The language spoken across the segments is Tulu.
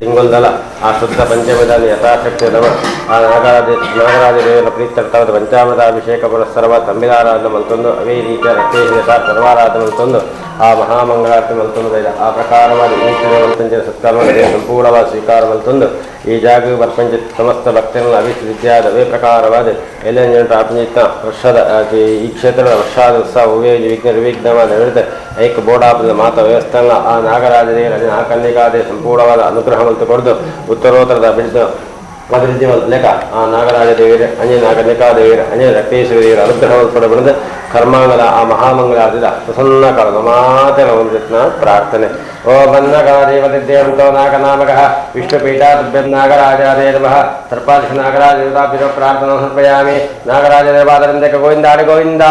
ತಿಂಗೊಲ್ದಲ ಆ ಶುದ್ಧ ಪಂಚಮದಾನಿ ಯಥಾಶಕ್ತಿ ನಮ ಆ ನಾಗರಾಜ ನಾಗರಾಜ ದೇವರ ಪ್ರೀತ್ಯರ್ಥವಾದ ಪಂಚಾಮೃತಾಭಿಷೇಕ ಪುರಸ್ಸರವಾದ ತಂಬಿಲಾರಾಧನೆ ಮಲ್ತೊಂದು ಅವೇ ರೀತಿಯ ರಕ್ತೇಶ್ವರ ಸರ್ವಾರಾಧನೆ ಮಲ್ತೊಂದು ಆ ಮಹಾಮಂಗಳಾರತಿ ಮಲ್ತೊಂದು ಆ ಪ್ರಕಾರವಾದ ಈ ಮಲ್ತಂಚಿನ ಸತ್ಕರ್ಮ ಸಂಪೂರ್ಣವಾದ ಸ್ವೀಕಾರ ಮಲ್ತೊಂದು ಈ ಜಾಗ ಬರ್ಪಂಚ ಸಮಸ್ತ ಭಕ್ತರನ್ನು ಅಭಿವೃದ್ಧಿಯಾದ ಅವೇ ಪ್ರಕಾರವಾದ ಎಲ್ಲ ಆಪಂಜಿತ ವರ್ಷದ ಈ ಕ್ಷೇತ್ರದ ವರ್ಷಾದ ಉತ್ಸವ ಉವೇ ವಿಘ್ನ ವಿಘ್ನವಾದ ಹಿಡಿದು ಐಕ ಬೋರ್ಡಾಪದ ಮಾತ ವ್ಯವಸ್ಥಾನ ಆ ನಾಗರಾಜ ದೇವರ ನಾಗಕನ್ನಿಕಾದೇ ಸಂಪೂರ್ಣವಾದ ಅನುಗ್ರಹ ಮಲ್ತು ಕೊಡ್ದು ಉತ್ತರೋತ್ತರದ ಅಭಿವೃದ್ಧಿ ಅಭಿವೃದ್ಧಿ ಲೆಕ್ಕ ಆ ನಾಗರಾಜ ದೇವರ ಅಂಜನ ನಾಗನಿಕಾ ದೇವರ ಅಂಜನ ರಕ್ತೇಶ್ವರ ದೇವರ ಅನುಗ್ರಹ ಪಡಬಂದು ಕರ್ಮಾಂಗದ ಆ ಮಹಾಮಂಗಳಾದಿದ ಪ್ರಸನ್ನ ಕಾಲದ ಮಾತರ ಒಂದು ಪ್ರಾರ್ಥನೆ. ಓಂ ದೇವಂತೋ ನಾಗನಾಮಕಃ ವಿಷ್ಣುಪೀಠಾಭ್ಯಂ ನಾಗರಾಜಾದೇ ನಮಃ. ಸರ್ಪಾದಿಶ ನಾಗರಾಜ ದೇವತಾಭ್ಯೋ ಪ್ರಾರ್ಥನಾ ಸಮರ್ಪಯಾಮಿ. ನಾಗರಾಜ ದೇವಾದರಂತೆ ಗೋವಿಂದ ಗೋವಿಂದ.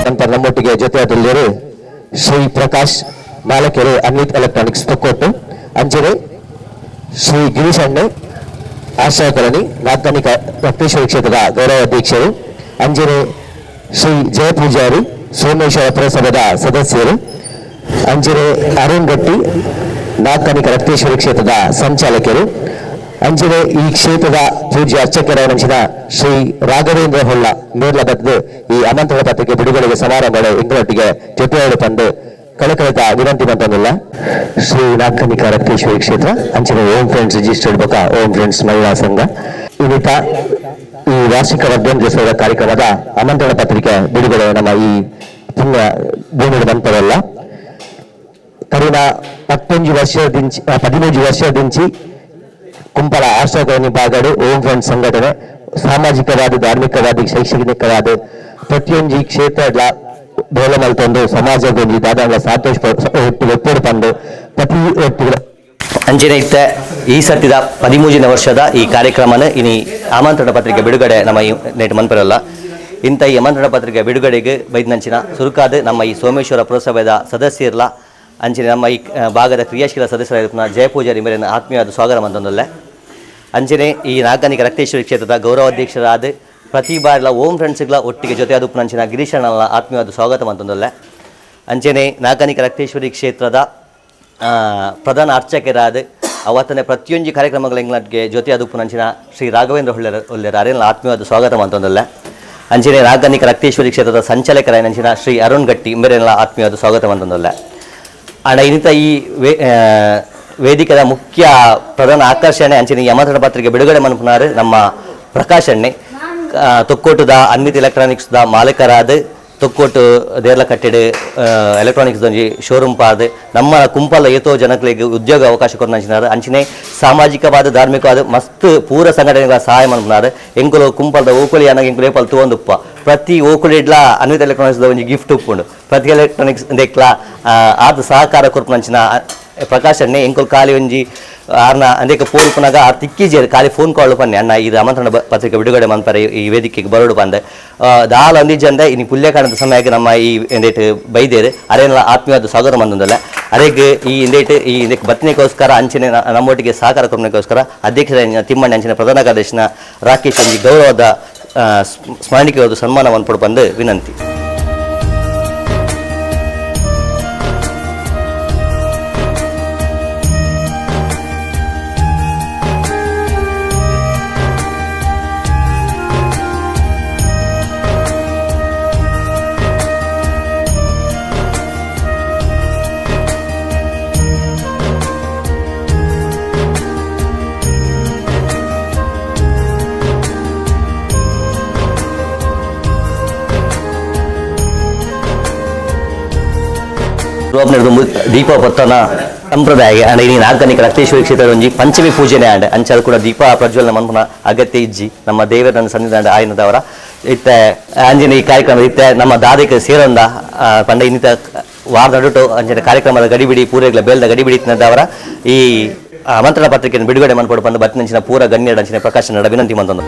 ನಂತರ ನಮ್ಮೊಟ್ಟಿಗೆ ಜೊತೆಯಾದಲ್ಲಿರು ಶ್ರೀ ಪ್ರಕಾಶ್ ಮಾಲಕೆರೆ ಅನ್ವಿತ್ ಎಲೆಕ್ಟ್ರಾನಿಕ್ಸ್ ತೊಕ್ಕೊಟ್ಟು, ಅಂಜನೆ ಶ್ರೀ ಗಿರೀಶ್ ಅಣ್ಣೆ ಆಶಾ ಕಾಲೋನಿ ನಾಗಕನಿಕ ರಕ್ತೇಶ್ವರಿ ಕ್ಷೇತ್ರದ ಗೌರವ ಅಧ್ಯಕ್ಷರು, ಅಂಜನೆ ಶ್ರೀ ಜಯಪೂಜಾರಿ ಸೋಮೇಶ್ವರ ಪುರಸಭೆದ ಸದಸ್ಯರು, ಅಂಜನೆ ಅರುಣ್ ಗಟ್ಟಿ ನಾಗಕನಿಕ ರಕ್ತೇಶ್ವರಿ ಕ್ಷೇತ್ರದ ಸಂಚಾಲಕರು, ಅಂಜನೆ ಈ ಕ್ಷೇತ್ರದ ಪೂಜ್ಯ ಅರ್ಚಕರಾದ ಶ್ರೀ ರಾಘವೇಂದ್ರ ಹೊಳ್ಳ ಮೇರ್ಲ ಬದ್ದು ಈ ಆಮಂತ್ರಣ ಪತ್ರಿಕೆ ಬಿಡುಗಡೆಗೆ ಸಮಾರಂಭದ ಎಂಗಳೊಟ್ಟಿಗೆ ಜೊತೆಯಾಡು ತಂದು ಕಳಕಳಿತ ವಿನಂತಿ ಬಂತಂದಿಲ್ಲ. ಶ್ರೀ ನಾಗಕನಿಕ ರಕ್ತೇಶ್ವರಿ ಕ್ಷೇತ್ರ ಅಂಚಿನ ಓಂ ಫ್ರೆಂಡ್ಸ್ ರಿಜಿಸ್ಟರ್ಡ್ ಬೊಕ ಓಂ ಫ್ರೆಂಡ್ಸ್ ಮಹಿಳಾ ಸಂಘ ಇನ್ನಿತ ಈ ವಾರ್ಷಿಕ ವರ್ಧಂತ್ಯೋತ್ಸವದ ಕಾರ್ಯಕ್ರಮದ ಆಮಂತ್ರಣ ಪತ್ರಿಕೆ ಬಿಡುಗಡೆ ನಮ್ಮ ಈ ಪುಣ್ಯ ಭೂಮಿಗೆ ಬಂತವಲ್ಲ. ಕರಿನ 15 ವರ್ಷ 13 ವರ್ಷದಿಂಚಿ ಕುಂಪಲ ಆಶಾಕರಣಿ ಬಾಗಡು ಓಂ ಫ್ರೆಂಡ್ಸ್ ಸಂಘಟನೆ ಸಾಮಾಜಿಕವಾದ ಧಾರ್ಮಿಕವಾದ ಶೈಕ್ಷಣಿಕವಾದ ಪ್ರತಿಯೊಂದು ಕ್ಷೇತ್ರ ಬೇಲೆ ಮಲ್ತೊಂದು ಸಮಾಜಗೊಂಜಿ ದಾದಾಂಗ ಸಾಕಷ್ಟು ಒಪ್ಪುಡು ಪಂದು ಪ್ರತಿ ಒಟ್ಟಿಗೆ ಅಂಚಿನ ಇತ್ತೆ ಈ ಸತಿದ 13ನೇ ವರ್ಷದ ಈ ಕಾರ್ಯಕ್ರಮನ ಇನಿ ಆಮಂತ್ರಣ ಪತ್ರಿಕೆ ಬಿಡುಗಡೆ ನಮ್ಮ ಈ ನೆಟ್ ಮನ್ಪರಲ್ಲ. ಇಂಥ ಈ ಆಮಂತ್ರಣ ಪತ್ರಿಕೆ ಬಿಡುಗಡೆಗೆ ಬೈದ್ನಂಚಿನ ಸುರುಕಾದ ನಮ್ಮ ಈ ಸೋಮೇಶ್ವರ ಪುರಸಭೆದ ಸದಸ್ಯರ್ಲ ಅಂಚಿನ ನಮ್ಮ ಈ ಭಾಗದ ಕ್ರಿಯಾಶೀಲ ಸದಸ್ಯರಾಗಿರುವ ಜಯಪೂಜಾರಿ ಮೇಲಿನ ಆತ್ಮೀಯವಾದ ಸ್ವಾಗತ ಮಂತಂದೊಲ್ಲೆ. ಅಂಚನೆ ಈ ನಾಗನಿಕ ರಕ್ತೇಶ್ವರಿ ಕ್ಷೇತ್ರದ ಗೌರವಾಧ್ಯಕ್ಷರಾದ ಪ್ರತಿ ಬಾರಿಲ ಓಂ ಫ್ರೆಂಡ್ಸ್ಗಳ ಒಟ್ಟಿಗೆ ಜೊತೆ ಅದು ನಂಚಿನ ಗಿರೀಶಣ್ಣನ ಆತ್ಮೀಯವಾದ ಸ್ವಾಗತ ಮಂತಂದೊಲ್ಲೆ. ಅಂಚನೆ ನಾಗನಿಕ ರಕ್ತೇಶ್ವರಿ ಕ್ಷೇತ್ರದ ಪ್ರಧಾನ ಅರ್ಚಕರಾದ ಅವತ್ತನೇ ಪ್ರತಿಯೊಂದು ಕಾರ್ಯಕ್ರಮಗಳ ಎಂಗ್ಲಟ್ಗೆ ಜೊತೆ ಅದು ನಂಚಿನ ಶ್ರೀ ರಾಘವೇಂದ್ರ ಹೊಳ್ಳೆರ ಹೊಳ್ಳೆರ ಅರೇನ ಆತ್ಮೀಯವಾದ ಸ್ವಾಗತ ಮಂತಂದೊಲ್ಲೆ. ಅಂಚನೆ ನಾಗನಿಕ ರಕ್ತೇಶ್ವರಿ ಕ್ಷೇತ್ರದ ಸಂಚಾಲಕರಾದ ನಂಚಿನ ಶ್ರೀ ಅರುಣ್ ಗಟ್ಟಿ ಇಂಬರೇನ ಆತ್ಮೀಯವಾದ ಸ್ವಾಗತ ಮಂತಂದೊಲ್ಲೆ. ಅಂಡ ಇನ್ನಿತ ಈ ವೇದಿಕೆದ ಮುಖ್ಯ ಪ್ರಧಾನ ಆಕರ್ಷಣೆ ಅಂಚಿನ ಈ ಆಮಂತ್ರಣ ಪತ್ರಿಕೆ ಬಿಡುಗಡೆ ಮನ್ಪುನಾರು ನಮ್ಮ ಪ್ರಕಾಶ್ ಅಣ್ಣೆ. ತೊಕ್ಕೋಟದ ಅನ್ವಿತ್ ಎಲೆಕ್ಟ್ರಾನಿಕ್ಸ್ the ಮಾಲೀಕರಾದ ತೊಕ್ಕೋಟು ದೇರ್ಲಕಟ್ಟೆಡ್ ಎಲೆಕ್ಟ್ರಾನಿಕ್ಸ್ ಒಂಜಿ ಶೋರೂಮ್ ಪಾದ್ ನಮ್ಮ ಕುಂಪಲ ಏತೋ ಜನಗಳಿಗೆ ಉದ್ಯೋಗ ಅವಕಾಶ ಕೊರ್ನಂಚಿನಾರು ಅಂಚಿನೆ ಸಾಮಾಜಿಕವಾದ ಧಾರ್ಮಿಕವಾದ ಮಸ್ತ್ ಪೂರ ಸಂಘಟನೆಗಳ ಸಹಾಯ ಮನ್ಪುನಾರು ಎಂಕುಲು ಕುಂಪಲ್ದ ಓಕುಳಿ ಅನ್ನ ಎಂಕುಲು ಏಪಲ್ ತೂವೊಂದುಪ್ಪ ಪ್ರತಿ ಓಕುಳಿಡ್ಲ ಅನ್ವಿತ್ ಎಲೆಕ್ಟ್ರಾನಿಕ್ಸ್ ಒಂಜಿ ಗಿಫ್ಟ್ ಉಪ್ಪುಂಡು ಪ್ರತಿ ಎಲೆಕ್ಟ್ರಾನಿಕ್ಸ್ ಇಂದೆಕ್ಲ ಆದ ಸಹಕಾರ ಕೊರ್ಪುನಂಚಿನ ಪ್ರಕಾಶ್ ಅಣ್ಣೆ ಎಂಕುಲು ಖಾಲಿ ಒಂಜಿ ಆರ್ನ ಅಂದೇಕ ಪೋಲ್ಪುನಾಗ ಆ ತಿಕ್ಕಿಜೇರು ಖಾಲಿ ಫೋನ್ ಕಾಲ್ ಪನ್ನೆ ಅಣ್ಣ ಇದು ಆಮಂತ್ರಣ ಪತ್ರಿಕೆ ಬಿಡುಗಡೆ ಮನ್ಪರೆ ಈ ವೇದಿಕೆಗೆ ಬರೋಡು ಬಂದೆ ದಾಲ ಅಂದಿಜಂದೆ ಇನಿ ಪುಲ್ಯಕಾರಣದ ಸಮಯಕ್ಕೆ ನಮ್ಮ ಈ ಎಂದೇಟ್ ಬೈದೇರು ಅರೇನ ಆತ್ಮೀಯವಾದ ಸ್ವಾಗತ ಮಂದೊಂದಲ್ಲ ಅರೇಗ್ ಈ ಇಂದೇಟ್ ಈ ಇಂದಕ್ಕೆ ಬತ್ತನೆಗೋಸ್ಕರ ಅಂಚಿನ ನಮ್ಮೊಟ್ಟಿಗೆ ಸಹಕಾರ ಕೊಡೋಕ್ಕೋಸ್ಕರ ಅಧ್ಯಕ್ಷರ ತಿಮ್ಮಣ್ಣ ಅಂಚಿನ ಪ್ರಧಾನ ಕಾರ್ಯದರ್ಶಿನ ರಾಕೇಶ್ ಒಂಜಿ ಗೌರವದ ಸ್ಮರಣಿಕೆವಾದ ಸನ್ಮಾನ ಮನ್ಪೊಡು ಬಂದು ವಿನಂತಿ. ದೀಪ ಪತ್ತನ ಸಂಪ್ರದಾಯ ಅಂಡ್ ಇನಿ ನಾಲ್ಕನಿಕ ರಕ್ತೇಶ್ವರಿ ಕ್ಷೇತ್ರ ಒಂಜಿ ಪಂಚಮಿ ಪೂಜೆನೆ ಆಂಡ್ ಅಂಚಾದ ಕೂಡ ದೀಪ ಪ್ರಜ್ವಲನ ಮನ್ಪುನ ಅಗತ್ಯ ಇಜ್ಜಿ ನಮ್ಮ ದೇವರನ್ನ ಸನ್ನಿಧಾನ ಆಯ್ನದವರ ಇತ್ತೆ ಅಂಜಿನ ಈ ಕಾರ್ಯಕ್ರಮ ಇತ್ತೆ ನಮ್ಮ ದಾದಿಕ ಸೇರಂದ ಪಂಡ ಇನ್ನಿತ ವಾರ ನಡುಟು ಅಂಚಿನ ಕಾರ್ಯಕ್ರಮದ ಗಡಿಬಿಡಿ ಪೂರೆಗಳ ಬೇಲ್ದ ಗಡಿಬಿಡಿ ಇತ್ತಿನದವರ ಈ ಆಮಂತ್ರಣ ಪತ್ರಿಕೆಯನ್ನು ಬಿಡುಗಡೆ ಮನ್ಪೊಡು ಬಂದು ಬತ್ತಿನಂಚಿನ ಪೂರ ಗಣ್ಯರ ಅಂಚಿನ ಪ್ರಕಾಶನ ವಿನಂತಿ ಮಂತೊಂದು.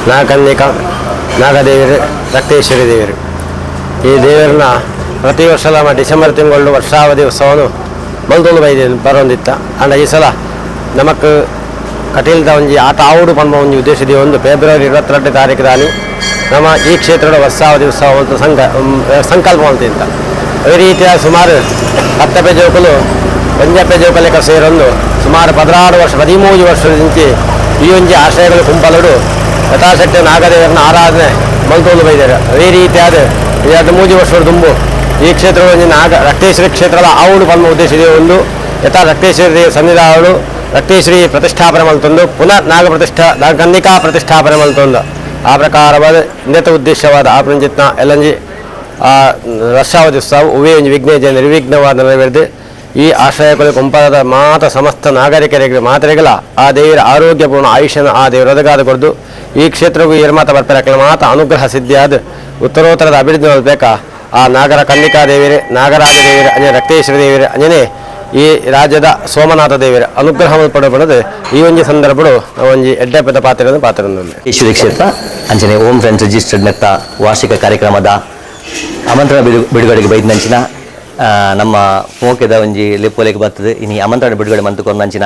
ನಾಗಕನ್ನಿಕಾ ನಾಗದೇವರು ರಕ್ತೇಶ್ವರಿ ದೇವರು ಈ ದೇವರನ್ನ ಪ್ರತಿ ವರ್ಷ ನಮ್ಮ ಡಿಸೆಂಬರ್ ತಿಂಗಳು ವರ್ಷಾವಧಿ ಉತ್ಸವನು ಮಲ್ತೊಂದು ಬೈದೆ ಬರೋಂದಿತ್ತ. ಅಂಡ ಈ ಸಲ ನಮಕ್ ಕಟೀಲ್ದ ಒಂಜಿ ಆಟ ಆವುಡು ಪನ್ಪ ಒಂಜಿ ಉದ್ದೇಶದ ಒಂದು ಫೆಬ್ರವರಿ 22 ತಾರೀಕು ದಾನಿ ನಮ್ಮ ಈ ಕ್ಷೇತ್ರದ ವರ್ಷಾವಧಿ ಉತ್ಸವ ಅಂತ ಸಂಕಲ್ಪ ಅಂತಿಂತ. ಅದೇ ರೀತಿಯ ಸುಮಾರು 10 ಜೋಕುಲು ಒಂಜಪ್ಪೆ ಜೋಕುಲೆಕ ಸೇರೊಂದು ಸುಮಾರು 16 ವರ್ಷ 13 ವರ್ಷದಿಂದ ಈ ಒಂಜಿ ಆಶ್ರಯಗಳು ಕುಂಪಲುಡು ಯಥಾಶಕ್ತಿ ನಾಗದೇವರನ್ನ ಆರಾಧನೆ ಮಲ್ತೊಂದು ಬೈದಾರೆ. ಅದೇ ರೀತಿಯಾದ 2-3 ವರ್ಷದ ದುಂಬು ಈ ಕ್ಷೇತ್ರವನ್ನು ನಾಗ ರಕ್ತೇಶ್ವರಿ ಕ್ಷೇತ್ರದ ಆವುಡು ಪನ್ಪ ಉದ್ದೇಶ ಇದೆ ಒಂದು ಯಥಾ ರಕ್ತೇಶ್ವರಿ ದೇವ ಸನ್ನಿಧಾನಗಳು ರಕ್ತೇಶ್ವರಿ ಪ್ರತಿಷ್ಠಾಪನೆ ಮಲ್ತೊಂದು ಪುನಃ ನಾಗ ಪ್ರತಿಷ್ಠಾ ನಾಗಕನ್ನಿಕಾ ಪ್ರತಿಷ್ಠಾಪನೆ ಮಲ್ತೊಂದು ಆ ಪ್ರಕಾರವಾದ ಇನ್ನತ ಉದ್ದೇಶವಾದ ಆ ಪ್ರಂಜಿತ್ನ ಎಲ್ಲಂಜಿ ಆ ವರ್ಷಾವಧಿ ಉತ್ಸವ ಉವೇ ಒಂಜಿ ವಿಘ್ನ ಜನ ನಿರ್ವಿಘ್ನವಾದ ನೆರವೇರಿದೆ. ಈ ಆಶ್ರಯಗಳು ಕುಂಪದ ಮಾತ ಸಮಸ್ತ ನಾಗರಿಕರಿಗೆ ಮಾತ್ರೆಗಳ ಆ ದೇವರ ಆರೋಗ್ಯಪೂರ್ಣ ಆಯುಷ್ಯನ ಆ ದೇವರ ಒದಗಾದ ಕೊಡ್ದು ಈ ಕ್ಷೇತ್ರಕ್ಕೂ ಏರ್ಮಾತ ಬರ್ಪರಕಲ ಮಾತ ಅನುಗ್ರಹ ಸಿದ್ಧಿಯಾದ ಉತ್ತರೋತ್ತರದ ಅಭಿವೃದ್ಧಿ ಬೇಕಾ ಆ ನಾಗರ ಕನ್ನಿಕಾ ದೇವಿಯರೇ ನಾಗರಾಜ ದೇವಿಯರೇ ಅಂಜನೆ ರಕ್ತೇಶ್ವರ ದೇವಿಯರೇ ಅಂಜನೆ ಈ ರಾಜ್ಯದ ಸೋಮನಾಥ ದೇವಿಯರ ಅನುಗ್ರಹ ಪಡಪಡದೆ ಈ ಒಂಜಿ ಸಂದರ್ಭಡು ಒಂಜಿ ಎಡ್ಡೆಪದ ಪಾತ್ರ ಪಾತ್ರ. ಈಶ್ವರಿ ಕ್ಷೇತ್ರ ಅಂಚನೆ ಓಂ ಫ್ರೆಂಡ್ಸ್ ರಿಜಿಸ್ಟರ್ಡ್ ನೆತ್ತ ವಾರ್ಷಿಕ ಕಾರ್ಯಕ್ರಮದ ಆಮಂತ್ರಣ ಬಿಡುಗಡೆಗೆ ಬೈದಿನಂಚಿನ ನಮ್ಮ ಮೋಕೆದ ಒಂಜಿ ಲೆಪ್ಪೋಲೆಗೆ ಬರ್ತದೆ. ಇನಿ ಆಮಂತ್ರಣ ಬಿಡುಗಡೆ ಮಂತುಕೊಂದಂಚಿನ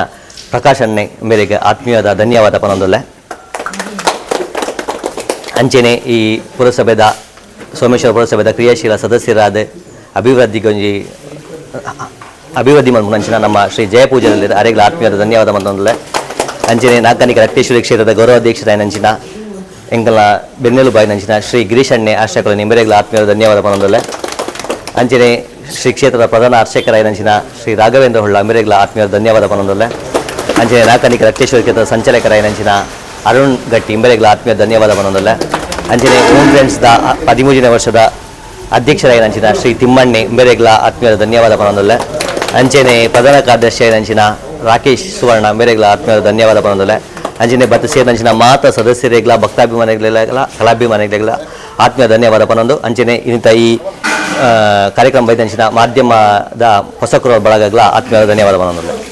ಪ್ರಕಾಶ್ ಅಣ್ಣೆ ಮೇರೆಗೆ ಆತ್ಮೀಯವಾದ ಧನ್ಯವಾದ ಪನೊಂದೊಲ್ಲೆ. ಅಂಚನೆ ಈ ಪುರಸಭೆದ ಸೋಮೇಶ್ವರ ಪುರಸಭೆದ ಕ್ರಿಯಾಶೀಲ ಸದಸ್ಯರಾದ ಅಭಿವೃದ್ಧಿಗೆ ಒಂಜಿ ಅಭಿವೃದ್ಧಿ ಮಂಚಿನ ನಮ್ಮ ಶ್ರೀ ಜಯಪೂಜೆಯಲ್ಲಿ ಅರೆಗಳ ಆತ್ಮೀಯವಾದ ಧನ್ಯವಾದ ಮಂತೊಂದೊಲ್ಲೆ. ಅಂಚನೆ ನಾಲ್ಕನಿಕ ರಕ್ತೇಶ್ವರಿ ಕ್ಷೇತ್ರದ ಗೌರವಾಧ್ಯಕ್ಷರಾದ ಎಂಕಲ್ನ ಬೆನ್ನೆಲುಬಾಯಿ ನಂಚಿನ ಶ್ರೀ ಗಿರೀಶ್ ಅಣ್ಣೆ ಆಶಕರ ನಿಂಬೆರೆಗಳ ಆತ್ಮೀಯವಾದ ಧನ್ಯವಾದ ಪನೊಂದೊಲ್ಲೆ. ಅಂಚನೆ ಶ್ರೀ ಕ್ಷೇತ್ರದ ಪ್ರಧಾನ ಅರ್ಚಕರಾದ ಶ್ರೀ ರಾಘವೇಂದ್ರ ಹೊಳ್ಳ ಅಂಬೆರೆಗಳ ಆತ್ಮೀಯ ಧನ್ಯವಾದ ಪನೊಂದೊಲ್ಲೆ. ಅಂಚನೆ ನಾಲ್ಕನಿಕ ರಕ್ತೇಶ್ವರಿ ಕ್ಷೇತ್ರದ ಸಂಚಾಲಕರಾದ ಅರುಣ್ ಗಟ್ಟಿ ಇಂಬೆರೆಗಳ ಆತ್ಮೀಯ ಧನ್ಯವಾದ ಪನೊಂದೊಲ್ಲೆ. ಅಂಚನೆ ಓಂ ಫ್ರೆಂಡ್ಸ್ the 13ನೇ ವರ್ಷದ ಅಧ್ಯಕ್ಷರಾದ ಶ್ರೀ ತಿಮ್ಮಣ್ಣೆ ಇಂಬೆರೆಗಳ ಆತ್ಮೀಯ ಧನ್ಯವಾದ ಪನೊಂದೊಲ್ಲೆ. ಅಂಚನೆ ಪ್ರಧಾನ ಕಾರ್ಯದರ್ಶಿಯಾದ ರಾಕೇಶ್ ಸುವರ್ಣ ಇಂಬೆರೆಗಳ ಆತ್ಮೀಯ ಧನ್ಯವಾದ ಪನೊಂದೊಲ್ಲೆ. ಅಂಚನೆ ಬತ್ತ ಸೇರಿನಂಚಿನ ಮಾತ ಸದಸ್ಯರಿಗ್ಲ, ಭಕ್ತಾಭಿಮಾನಿಗಳ, ಕಲಾಭಿಮಾನಿಗಳ ಆತ್ಮೀಯ ಧನ್ಯವಾದ ಪನೊಂದು, ಅಂಚನೆ ಇನ್ನಿತ ಈ ಕಾರ್ಯಕ್ರಮ ಬೈದಂಚಿನ ಮಾಧ್ಯಮದ ಹೊಸಕುರ ಬಳಗಗ್ಲ ಆತ್ಮೀಯ ಧನ್ಯವಾದ ಪನೊಂದು.